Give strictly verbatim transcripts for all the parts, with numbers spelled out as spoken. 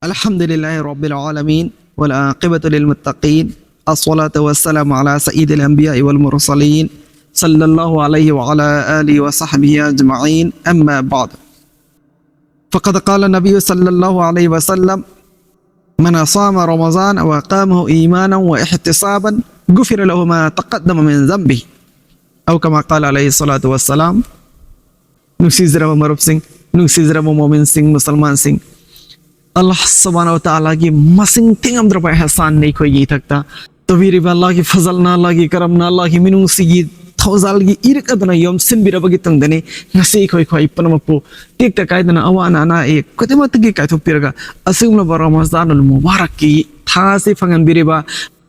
الحمد لله رب العالمين، والعاقبة للمتقين، الصلاة والسلام على سيد الأنبياء والمرسلين، صلى الله عليه وعلى آله وصحبه أجمعين، أما بعد. فقد قال النبي صلى الله عليه وسلم: من صام رمضان وقامه إيمانا واحتسابا غفر له ما تقدم من ذنبه، أو كما قال عليه الصلاة والسلام. ꯅꯨꯡꯁꯤꯖꯔꯕ ꯃꯔꯨꯞꯁꯤꯡ, ꯅꯨꯡꯁꯤꯖꯔꯕ ꯃꯣꯃꯤꯟꯁꯤꯡ, ꯃꯨꯁꯜꯃꯥꯟꯁꯤꯡ, ꯑꯜꯂꯥꯍ ꯁꯨꯕꯍꯥꯅꯍꯨ ꯋ ꯇꯥꯂꯥꯒꯤ ꯃꯁꯤꯡ ꯊꯤꯉꯝꯗ꯭ꯔꯕ ꯑꯦꯍꯁꯥꯟꯅꯤ ꯑꯩꯈꯣꯏꯒꯤ ꯏꯊꯛꯇ꯫ ꯇꯧꯕꯤꯔꯤꯕ ꯑꯜꯂꯥꯍꯒꯤ ꯐꯖꯜꯅ, ꯑꯜꯂꯥꯍꯒꯤ ꯀꯔꯝꯅ, ꯑꯜꯂꯥꯍꯒꯤ ꯃꯤꯅꯨꯡꯁꯤꯒꯤ ꯊꯧꯖꯥꯜꯒꯤ ꯏꯔꯛ ꯑꯗꯨꯅ ꯌꯣꯝꯁꯤꯟꯕꯤꯔꯕꯒꯤ ꯇꯨꯡꯗꯅꯤ ꯉꯁꯤ ꯑꯩꯈꯣꯏ ꯈ꯭ꯋꯥꯏ ꯄꯨꯝꯅꯃꯛꯄꯨ ꯇꯦꯛꯇ ꯀꯥꯏꯗꯅ ꯑꯋꯥ ꯑꯅꯥ, ꯑꯅꯥ ꯑꯌꯦꯛ ꯈꯨꯗꯤꯡꯃꯛꯇꯒꯤ ꯀꯥꯏꯊꯣꯛꯄꯤꯔꯒ ꯑꯁꯤꯒꯨꯝꯂꯕ ꯔꯃꯖꯥꯅꯨꯜ ꯃꯨꯕꯥꯔꯛꯀꯤ ꯊꯥ ꯑꯁꯤ ꯐꯪꯍꯟꯕꯤꯔꯤꯕ,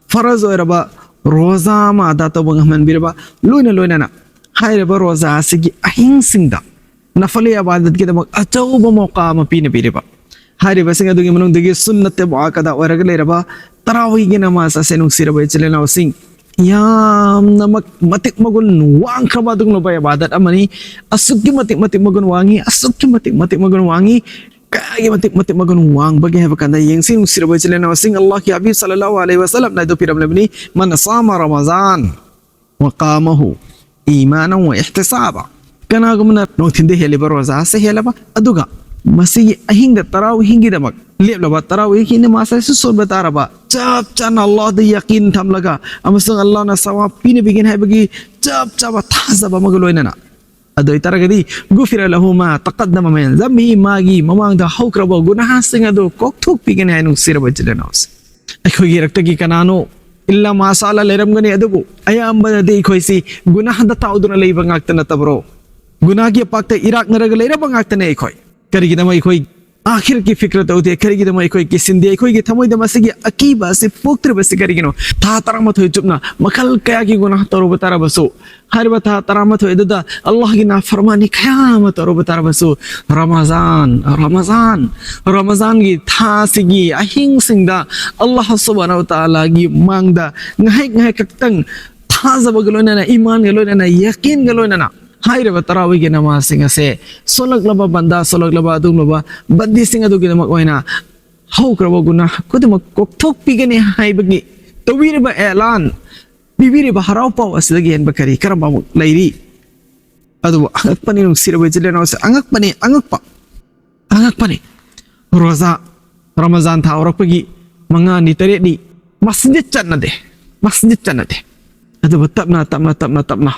ꯐꯔꯖ ꯑꯣꯏꯔꯕ ꯔꯣꯖꯥ ꯑꯃ ꯑꯗꯥ ꯇꯧꯕ ꯉꯝꯍꯟꯕꯤꯔꯕ, ꯂꯣꯏꯅ ꯂꯣꯏꯅꯅ ꯍꯥꯏꯔꯤꯕ ꯔꯣꯖꯥ ꯑꯁꯤꯒꯤ ꯑꯍꯤꯡꯁꯤꯡꯗ ꯅꯐꯂꯤ ꯑꯕꯥꯗꯠꯀꯤꯗꯃꯛ ꯑꯆꯧꯕ ꯃꯧꯀꯥ ꯑꯃ ꯄꯤꯅꯕꯤꯔꯤꯕ꯫ ꯍꯥꯏꯔꯤꯕꯁꯤꯡ ꯑꯗꯨꯒꯤ ꯃꯅꯨꯡꯗꯒꯤ ꯁꯨꯟꯅꯠꯇꯦ ꯃꯨꯑꯛꯀꯗ ꯑꯣꯏꯔꯒ ꯂꯩꯔꯕ ꯇꯔꯥꯋꯤꯒꯤ ꯅꯃꯥꯖ ꯑꯁꯦ, ꯅꯨꯡꯁꯤꯔꯕ ꯏꯆꯤꯜ ꯏꯅꯥꯎꯁꯤꯡ, ꯌꯥꯝꯅ ꯃꯛ-, ꯃꯇꯤꯛ ꯃꯒꯨꯟ ꯋꯥꯡꯈ꯭ꯔꯕ ꯑꯗꯨꯒꯨꯝꯂꯕ ꯏꯕꯥꯗꯠ ꯑꯃꯅꯤ꯫ ꯑꯁꯨꯛꯀꯤ ꯃꯇꯤꯛ, ꯃꯇꯤꯛ ꯃꯒꯨꯟ ꯋꯥꯡꯉꯤ, ꯑꯁꯨꯛꯀꯤ ꯃꯇꯤꯛ, ꯃꯇꯤꯛ ꯃꯒꯨꯟ ꯋꯥꯡꯉꯤ꯫ ꯀꯌꯥꯒꯤ ꯃꯇꯤꯛ, ꯃꯇꯤꯛ ꯃꯒꯨꯟ ꯋꯥꯡꯕꯒꯦ ꯍꯥꯏꯕ ꯀꯥꯟꯗ, ꯌꯦꯡꯁꯤ, ꯅꯨꯡꯁꯤꯔꯕ ꯏꯆꯤꯜ ꯏꯅꯥꯎꯁꯤꯡ, ꯑꯜꯂꯥꯍꯒꯤ ꯍꯕꯤꯕ ꯁꯜꯂꯜꯂꯥꯍꯨ ꯑꯂꯩꯍꯤ ꯋꯁꯜꯂꯝꯅ ꯍꯥꯏꯗꯣꯛꯄꯤꯔꯝꯂꯕꯅꯤ, "ꯃꯟ ꯁꯥꯃ ꯔꯃꯖꯥꯟ ꯋ ꯀꯥꯃꯍꯨ ꯏꯃꯥꯅ ꯋ ꯏꯍꯇꯤꯁꯥꯕ"꯫ ꯀꯅꯥꯒꯨꯝꯕꯅ ꯅꯨꯡꯊꯤꯟꯗ ꯍꯦꯜꯂꯤꯕ ꯔꯣꯖꯥ ꯑꯁꯤ ꯍꯦꯜꯂꯕ, ꯑꯗꯨꯒ ꯃꯁꯤꯒꯤ ꯑꯍꯤꯡꯗ ꯇꯔꯥꯋꯤꯍꯤꯒꯤꯗꯃꯛ ꯂꯦꯞꯂꯕ, ꯇꯔꯥꯋꯤꯍꯤꯒꯤ ꯅꯃꯥꯖ ꯑꯁꯤ ꯁꯣꯟꯕ ꯇꯥꯔꯕ, ꯆꯞ ꯆꯥꯅ ꯑꯜꯂꯥꯍꯗ ꯌꯥꯀꯤꯟ ꯊꯝꯂꯒ ꯑꯃꯁꯨꯡ ꯑꯜꯂꯥꯍꯅ ꯁꯋꯥꯕ ꯄꯤꯅꯕꯤꯒꯅꯤ ꯍꯥꯏꯕꯒꯤ ꯆꯞ ꯆꯥꯕ ꯊꯥꯖꯕ ꯑꯃꯒ ꯂꯣꯏꯅꯅ, ꯑꯗꯨ ꯑꯣꯏꯇꯥꯔꯒꯗꯤ, "ꯒꯨꯐꯤꯔ ꯂꯍꯨ ꯃꯥ ꯇꯀꯗꯃ ꯃꯤꯟ ꯖꯝꯕꯤ", ꯃꯥꯒꯤ ꯃꯃꯥꯡꯗ ꯍꯧꯈ꯭ꯔꯕ ꯒꯨꯅꯥꯍꯁꯤꯡ ꯑꯗꯨ ꯀꯣꯛꯊꯣꯛꯄꯤꯒꯅꯤ ꯍꯥꯏ, ꯅꯨꯡꯁꯤꯔꯕ ꯏꯆꯤꯜ ꯏꯅꯥꯎꯁꯤꯡ꯫ ꯑꯩꯈꯣꯏꯒꯤ ꯏꯔꯛꯇꯒꯤ ꯀꯅꯥꯅꯣ ꯏꯜꯂꯥ ꯃꯥꯁꯥ ꯑꯜꯂꯥ ꯂꯩꯔꯝꯒꯅꯤ, ꯑꯗꯨꯕꯨ ꯑꯌꯥꯝꯕꯅꯗꯤ ꯑꯩꯈꯣꯏꯁꯤ ꯒꯨꯅꯥꯍꯗ ꯇꯥꯎꯗꯨꯅ ꯂꯩꯕ ꯉꯥꯛꯇ ꯅꯠꯇꯕ꯭ꯔꯣ? ꯒꯨꯅꯥꯍꯒꯤ ꯄꯥꯛꯇ ꯏꯔꯥꯛꯅꯔꯒ ꯂꯩꯔꯕ ꯉꯥꯛꯇꯅꯦ ꯑꯩꯈꯣꯏ꯫ ꯀꯔꯤꯒꯤꯗꯃꯛ ꯑꯩꯈꯣꯏ ꯑꯥꯈꯤꯔꯀꯤ ꯐꯤꯀ꯭ꯔ ꯇꯧꯗꯦ? ꯀꯔꯤꯒꯤꯗꯃꯛ ꯑꯩꯈꯣꯏ ꯀꯤꯁꯤꯟꯗꯦ? ꯑꯩꯈꯣꯏꯒꯤ ꯊꯃꯣꯏꯗ ꯃꯁꯤꯒꯤ ꯑꯀꯤꯕ ꯑꯁꯤ ꯄꯣꯛꯇ꯭ꯔꯤꯕꯁꯤ ꯀꯔꯤꯒꯤꯅꯣ? ꯊꯥ ꯇꯔꯥꯃꯥꯊꯣꯏ ꯆꯨꯞꯅ ꯃꯈꯜ ꯀꯌꯥꯒꯤ ꯒꯨꯅꯥꯍ ꯇꯧꯔꯨꯕ ꯇꯥꯔꯕꯁꯨ, ꯍꯥꯏꯔꯤꯕ ꯊꯥ ꯇꯔꯥꯃꯥꯊꯣꯏ ꯑꯗꯨꯗ ꯑꯜꯂꯥꯍꯒꯤ ꯅꯥꯐꯔꯃꯥꯅꯤ ꯀꯌꯥ ꯑꯃ ꯇꯧꯔꯨꯕ ꯇꯥꯔꯕꯁꯨ, ꯔꯃꯖꯥꯟ, ꯔꯃꯖꯥꯟ, ꯔꯃꯖꯥꯟꯒꯤ ꯊꯥ ꯑꯁꯤꯒꯤ ꯑꯍꯤꯡꯁꯤꯡꯗ ꯑꯜꯂꯥꯍ ꯁꯨꯕꯍꯥꯅꯍꯨ ꯋ ꯇꯥꯂꯥꯒꯤ ꯃꯥꯡꯗ ꯉꯥꯏꯍꯥꯛ ꯉꯥꯏꯍꯥꯛ ꯈꯛꯇꯪ ꯊꯥꯖꯕꯒ ꯂꯣꯏꯅꯅ, ꯏꯃꯥꯟꯒ ꯂꯣꯏꯅꯅ, ꯌꯥꯀꯤꯟꯒ ꯂꯣꯏꯅꯅ ꯍꯥꯏꯔꯤꯕ ꯇꯔꯥꯋꯤꯒꯤ ꯅꯃꯥꯖꯁꯤꯡ ꯑꯁꯦ ꯁꯣꯜꯂꯛꯂꯕ ꯕꯟꯗꯥ, ꯁꯣꯜꯂꯛꯂꯕ ꯑꯗꯨꯒꯨꯝꯂꯕ ꯕꯟꯗꯤꯁꯤꯡ ꯑꯗꯨꯒꯤꯗꯃꯛ ꯑꯣꯏꯅ ꯍꯧꯈ꯭ꯔꯕ ꯒꯨꯅꯥꯍ ꯈꯨꯗꯤꯡꯃꯛ ꯀꯣꯛꯊꯣꯛꯄꯤꯒꯅꯤ ꯍꯥꯏꯕꯒꯤ ꯇꯧꯕꯤꯔꯤꯕ ꯑꯦꯂꯥꯟ, ꯄꯤꯕꯤꯔꯤꯕ ꯍꯔꯥꯎ ꯄꯥꯎ ꯑꯁꯤꯗꯒꯤ ꯍꯦꯟꯕ ꯀꯔꯤ ꯀꯔꯝꯕ ꯑꯃꯨꯛ ꯂꯩꯔꯤ? ꯑꯗꯨꯕꯨ ꯑꯉꯛꯄꯅꯤ, ꯅꯨꯡꯁꯤꯔꯕ ꯏꯆꯤꯜ ꯏꯅꯥꯎꯁꯦ, ꯑꯉꯛꯄꯅꯤ, ꯑꯉꯛꯄ, ꯑꯉꯛꯄꯅꯤ꯫ ꯔꯣꯖꯥ, ꯔꯃꯖꯥꯟ ꯊꯥ ꯍꯧꯔꯛꯄꯒꯤ ꯃꯉꯥꯅꯤ, ꯇꯔꯦꯠꯅꯤ ꯃꯁꯖꯤꯗ ꯆꯠꯅꯗꯦ, ꯃꯁꯖꯤꯗ ꯆꯠꯅꯗꯦ꯫ ꯑꯗꯨꯕꯨ ꯇꯞꯅ, ꯇꯞꯅ, ꯇꯞꯅ, ꯇꯞꯅ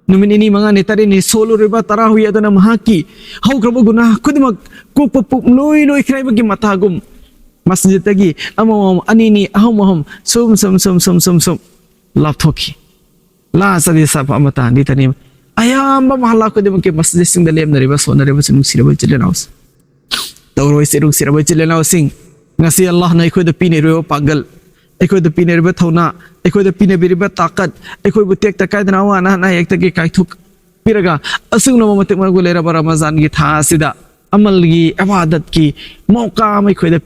ꯅꯨꯃꯤꯠ ꯅꯤꯅꯤ, ꯃꯉꯥꯅꯤ, ꯇꯔꯦꯠꯅꯤ ꯁꯣꯜꯂꯨꯔꯤꯕ ꯇꯔꯥꯍꯨꯏ ꯑꯗꯨꯅ ꯃꯍꯥꯛꯀꯤ ꯍꯧꯈ꯭ꯔꯕ ꯒꯨꯅꯥꯍ ꯈꯨꯗꯤꯡꯃꯛ ꯀꯣꯛꯄ ꯄꯨꯝꯂꯣꯏ ꯂꯣꯏꯈ꯭ꯔꯦ ꯍꯥꯏꯕꯒꯤ ꯃꯇꯥꯒꯨꯝ ꯃꯁꯖꯤꯗꯇꯒꯤ ꯑꯃꯃꯝ, ꯑꯅꯤꯅꯤ, ꯑꯍꯨꯝ ꯑꯍꯨꯝ ꯁꯨꯝ, ꯁꯨꯝ, ꯁꯨꯝ, ꯁꯨꯝ, ꯁꯨꯝ, ꯁꯨꯝ ꯂꯥꯞꯊꯣꯛꯈꯤ꯫ ꯂꯥꯁꯇꯗꯤ ꯁꯥꯐ ꯑꯃꯇ ꯑꯅꯤꯇꯅꯤ꯫ ꯑꯌꯥꯝꯕ ꯃꯍꯜꯂꯥ ꯈꯨꯗꯤꯡꯃꯛꯀꯤ ꯃꯁꯖꯤꯗꯁꯤꯡꯗ ꯂꯦꯝꯅꯔꯤꯕ, ꯁꯣꯟꯅꯔꯤꯕꯁꯤꯡ, ꯅꯨꯡꯁꯤꯔꯕ ꯏꯆꯤꯜ ꯏꯅꯥꯎꯁꯤꯡ, ꯇꯧꯔꯣꯏꯁꯦ, ꯅꯨꯡꯁꯤꯔꯕ ꯏꯆꯤꯜ ꯏꯅꯥꯎꯁꯤꯡ꯫ ꯉꯁꯤ ꯑꯜꯂꯥꯍꯅ ꯑꯩꯈꯣꯏꯗ ꯄꯤꯅꯔꯤꯕ ꯄꯥꯡꯒꯜ, ꯑꯩꯈꯣꯏꯗ ꯄꯤꯅꯔꯤꯕ ꯊꯧꯅꯥ, ꯑꯩꯈꯣꯏꯗ ꯄꯤꯅꯕꯤꯔꯤꯕ ꯇꯥꯀꯠ, ꯑꯩꯈꯣꯏꯕꯨ ꯇꯦꯛꯇ ꯀꯥꯏꯗꯅ ꯑꯋꯥ ꯑꯅꯥ ꯑꯅꯥ ꯑꯌꯦꯛꯇꯒꯤ ꯀꯥꯏꯊꯣꯛꯄꯤꯔꯒ, ꯑꯁꯨꯛꯅ ꯃꯇꯤꯛ ꯃꯒꯨꯟ ꯂꯩꯔꯕ ꯔꯃꯖꯥꯟꯒꯤ ꯊꯥ ꯑꯁꯤꯗ ꯑꯃꯜꯒꯤ ꯏꯕꯥꯗꯠꯀꯤ ꯃꯧꯀꯥ ꯑꯃ ꯑꯩꯈꯣꯏꯗ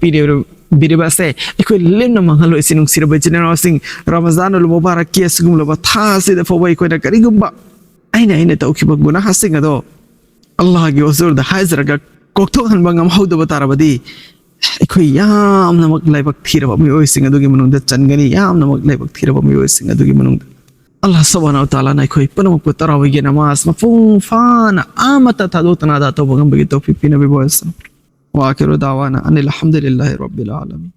ꯄꯤꯔꯤꯕ ꯑꯁꯦ ꯑꯩꯈꯣꯏ ꯂꯦꯝꯅ ꯃꯥꯡꯍꯜꯂꯣꯏꯁꯤ꯫ ꯅꯨꯡꯁꯤꯔꯕ ꯏꯆꯤꯟ ꯏꯅꯥꯎꯁꯤꯡ, ꯔꯃꯖꯥꯟ ꯎꯜ ꯃꯨꯕꯥꯔꯛꯀꯤ ꯑꯁꯤꯒꯨꯝꯂꯕ ꯊꯥ ꯑꯁꯤꯗ ꯐꯥꯎꯕ ꯑꯩꯈꯣꯏꯅ ꯀꯔꯤꯒꯨꯝꯕ ꯑꯩꯅ, ꯑꯩꯅ ꯇꯧꯈꯤꯕ ꯒꯨꯅꯥꯍꯁꯤꯡ ꯑꯗꯣ ꯑꯜꯂꯥꯍꯒꯤ ꯍꯨꯖꯨꯔꯗ ꯍꯥꯏꯖꯔꯒ ꯀꯣꯛꯊꯣꯛꯍꯟꯕ ꯉꯝꯍꯧꯗꯕ ꯇꯥꯔꯕꯗꯤ, ꯑꯩꯈꯣꯏ ꯌꯥꯝꯅꯃꯛ ꯂꯥꯏꯕꯛ ꯊꯤꯔꯕ ꯃꯤꯑꯣꯏꯁꯤꯡ ꯑꯗꯨꯒꯤ ꯃꯅꯨꯡꯗ ꯆꯟꯒꯅꯤ, ꯌꯥꯝꯅꯃꯛ ꯂꯥꯏꯕꯛ ꯊꯤꯔꯕ ꯃꯤꯑꯣꯏꯁꯤꯡ ꯑꯗꯨꯒꯤ ꯃꯅꯨꯡꯗ꯫ ꯑꯜꯂꯥꯍ ꯁꯨꯕꯍꯥꯅꯍꯨ ꯋ ꯇꯥꯂꯥꯅ ꯑꯩꯈꯣꯏ ꯄꯨꯝꯅꯃꯛꯄꯨ ꯇꯔꯥꯋꯤꯒꯤ ꯅꯃꯥꯖ ꯃꯄꯨꯡ ꯐꯥꯅ ꯑꯃꯠꯇ ꯊꯥꯗꯣꯛꯇꯅ ꯑꯗꯥ ꯇꯧꯕ ꯉꯝꯕꯒꯤ ꯇꯧꯐꯤꯛ ꯄꯤꯅꯕꯤꯕ ꯑꯣꯏꯁꯅꯨ꯫ ꯋꯥꯈꯤꯔꯨ ꯗꯥꯋꯥꯅ ꯑꯅꯤꯜ ꯍꯝꯗꯨꯂꯤꯜꯂꯥꯍꯤ ꯔꯕꯤꯜ ꯑꯥꯂꯃꯤꯟ꯫